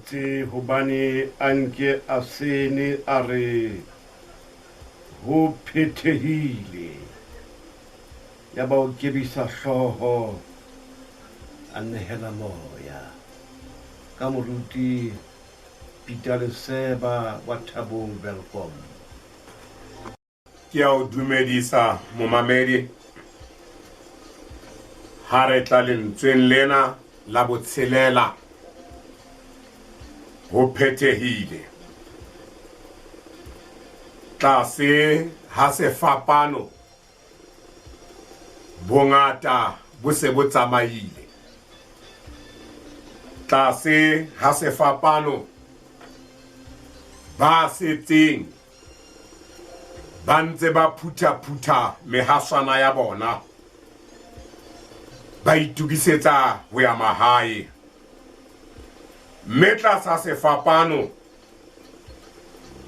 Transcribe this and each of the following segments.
Eitse hobane a nke asene a re, Ho phethehile. Yaba o kebisa hlooho, a nehela moya. Ka moruti Peter Leseba wa Thabong Welkom. Ke a o dumedisa momamedi ha re tla lentsweng lena la botshelela ho phethehile tlase ha sefapano bongata bo se bo tsamaile tlase ha sefapano ba setseng ba ntse ba phutha-phutha mehaswana ya bona ba itokisetsa ho ya mahae mme tlasa sefapano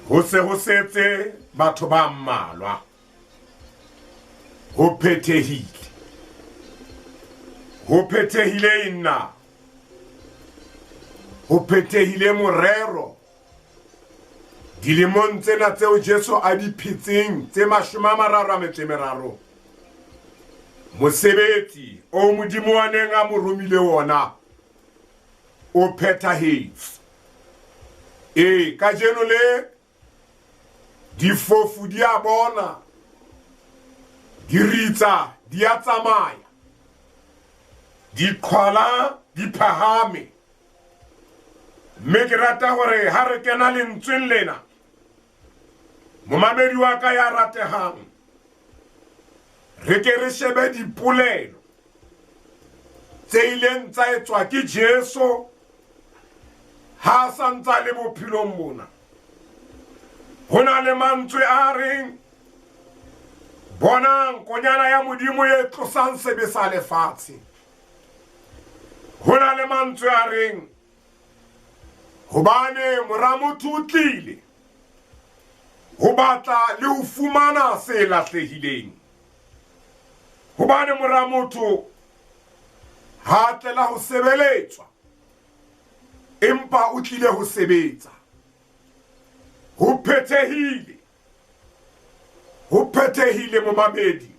ho se ho setse batho ba mmalwa ho phethehile ho phethehile nna ho phethehile morero Dilemong tsena tseo Jesu a di phetseng tse 33, mosebetsi o Modimo a neng a mo romile wona o phethahetse. Ee, kajeno le difofu di a bona, diritsa di a tsamaya, diqhwala di phahame. Mme ke rata hore ha re kena lentsweng lena, momamedi wa ka ya ratehang, re ke re shebe dipolelo tse ileng tsa etswa ke Jesu ha a sa ntsa le bophelong bona. Ho na le mantswe a reng, Bonang konyana ya Modimo e tlosang sebe sa lefatshe. Ho na le mantswe a reng, Hobane Mora motho o tlile ho batla le ho fumana se lahlehileng. Hobane Mora motho ha a tlela ho sebeletswa, empa o tlile ho sebetsa. Ho phethehile. Ho phethehile momamedi.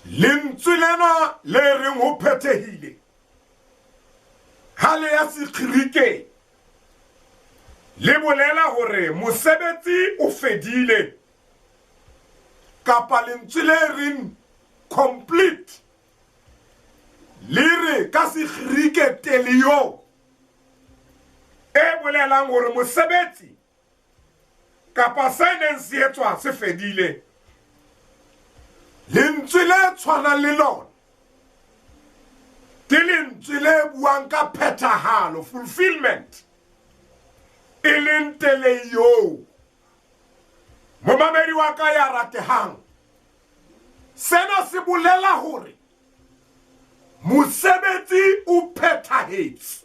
Lentswe lena le reng ho phethehile ha le ya Sekgerikeng le bolela hore mosebetsi o fedile kapa lentswe le reng complete le re ka Segerike teleo e bolelang hore mosebetsi kapa se neng se etswa se fedile. Lentswe le tshwanang le lona ke lentswe le buang ka phethahalo, fulfillment, e leng teleio. Momamedi wa ka ya ratehang, sena se bolela hore mosebetsi o phethahetse.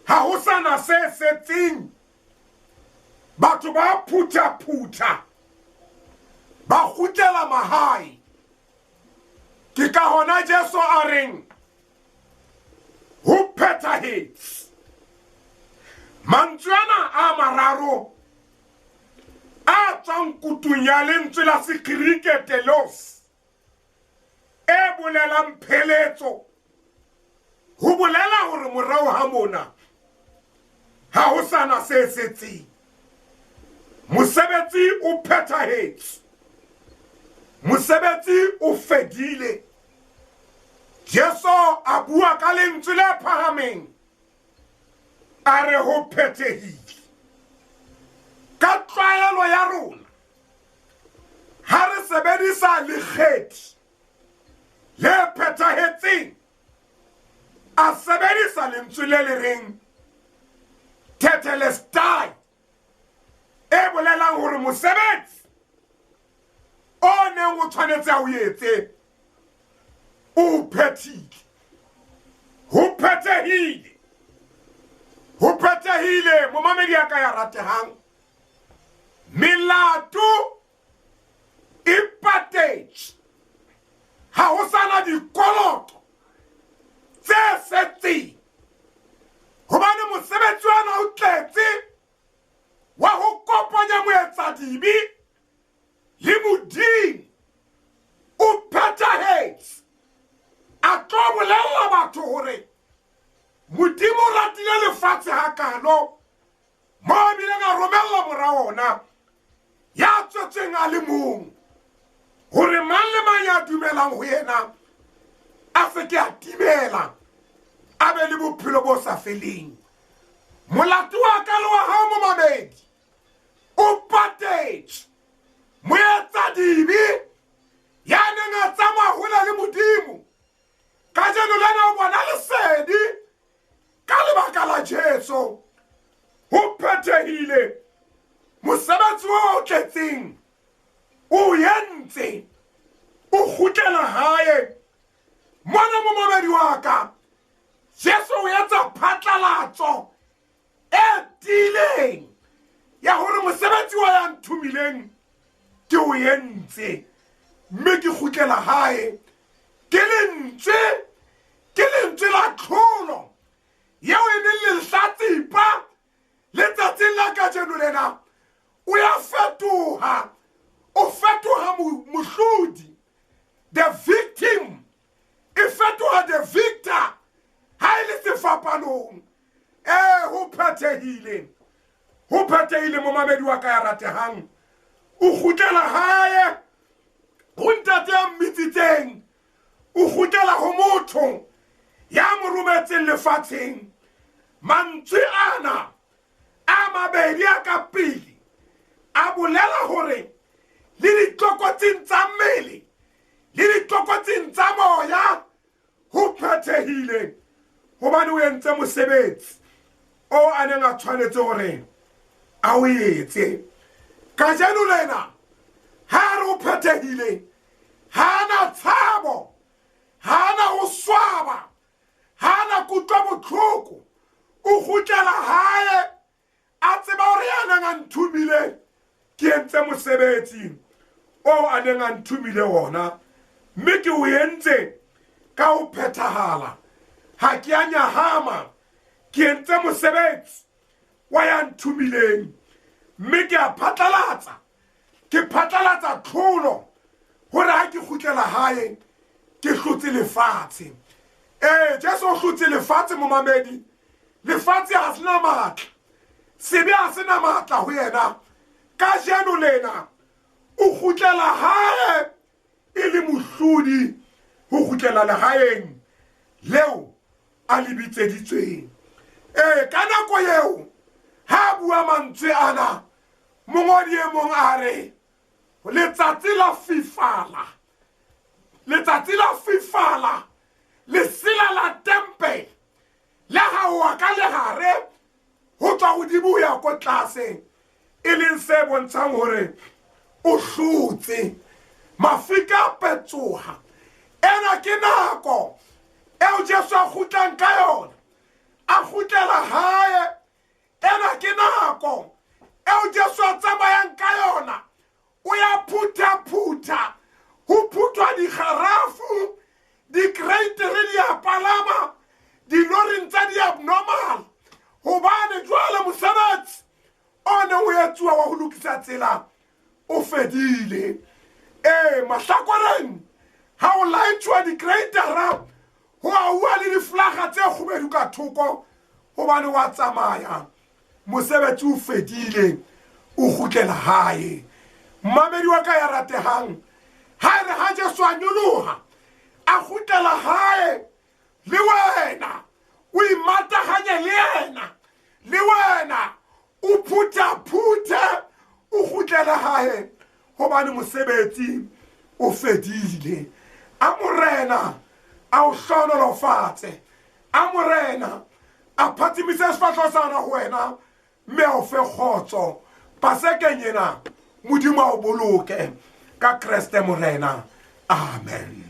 Ha ho sa na se setseng. Batho ba phutha-phutha, ba kgutlela mahae. Ke ka hona Jesu a reng ho phethahetse. Mantswe ana a mararo a tswang kutung ya lentswe la Segerike telos e bolelang pheletso, ho bolela hore morao ha mona ha ho sa na se setseng. Mosebetsi o phethahetse, mosebetsi o fedile. Jesu a bua ka lentswe le phahameng a re ho phethehile. Ka tlwaelo ya rona ha re sebedisa lekgethi le phethahetseng, a sebedisa lentswe le le reng tetelestai, e bolelang hore mosebetsi o neng o tshwanetse a o etse o phethile. Ho phethehile, ho phethehile. Momamedi ya ka ya ratehang, melato e patetswe, ha ho sana dikoloto tse setseng, hobane moetsadibe le Modimo o phethahetse. A tlo bolella batho hore Modimo o ratile lefatshe hakalo mo a bileng a romella mora ona ya tswetsweng a le mong hore mang le mang ya dumelang ho yena a se ke a timela a be le bophelo bo sa feleng. Molato wa ka le wa hao momamedi o patetswe. Moetsadibe ya neng a tsamaya hole le Modimo kajeno lena o bona lesedi ka lebaka la Jesu. Ho phethehile mosebetsi o o tletseng o entse, o kgutlela hae. Mona momamedi wa ka, Jesu o etsa phatlalatso e tiileng ya hore mosebetsi wa ya nthomileng ke o entse, mme ke kgutlela hae. Ke lentswe, ke lentswe la tlholo yeo e leng lehlatsipa letsatsing la kajeno lena. O ya fetoha, o fetoha mohlodi. The victim e fetoha the victor ha e le sefapanong. Ee, ho phethehile, ho phethehile momamedi wa ka ya ratehang. O kgutlela hae ho ntate ya mmitsitseng, o kgutlela ho motho ya mo rometseng lefatsheng. Mantswe ana a mabedi a ka pele a bolela hore le ditlokotsing tsa mmele le ditlokotsing tsa moya ho phethehile, hobane o entse mosebetsi o a neng a tshwanetse hore a o etse. Kajeno lena ha re o phethehile, ha na tshabo, ha na ho swaba, ha na kutlwa botlhoko, o kgutlela hae a tseba hore ya neng a nthomile ke entse mosebetsi o a neng a nthomile wona, mme ke o entse ka ho phethahala. Ha ke a nyahama, ke entse mosebetsi wa ya nthomileng, mme ke a phatlalatsa, ke phatlalatsa tlholo hore ha ke kgutlela hae ke hlotse lefatshe. Ee, Jesu o hlotse lefatshe momamedi. Lefatshe ha sena matla, sebe ha sena matla ho yena. Kajeno lena o kgutlela hae e le mohlodi, ho kgutlela lehaeng leo a le bitseditsweng. Ee, ka nako eo ha a bua mantswe ana, mongodi e mong a re letsatsi la fifala, letsatsi la fifala, lesela la tempele le haowa ka lehare ho tswa hodimo ho ya ko tlase, e leng se bontshang hore o hlotse. Mafika a petsoha. Ena ke nako eo Jesu a kgutlang ka yona, a kgutlela hae. Ena ke nako eo Jesu a tsamayang ka yona, o ya phutha-phutha, ho phuthwa dikgarafu, dikreitere di a palama, diloring tsa di-abnormal, hobane jwale mosebetsi o neng o etsuwa wa ho lokisa tsela o fedile. Ee, mahlakoreng ha o laetjhuwa dikreitara, ho auwa le diflaga tse kgubedu ka thoko, hobane wa tsamaya, mosebetsi o fedile, o kgutlela hae. Mmamedi wa ka ya ratehang, ha e re ha Jesu a nyoloha a kgutlela hae, le wena o imatahanye le yena, le wena o phuthaphuthe o kgutlele hae, hobane mosebetsi o fedile. A Morena a o hlohonolofatse, a Morena a phatsimise sefahleho sa ona ho wena, mme a o fe kgotso Pasekeng ena. Modimo a o boloke ka Kreste Morena. Amen.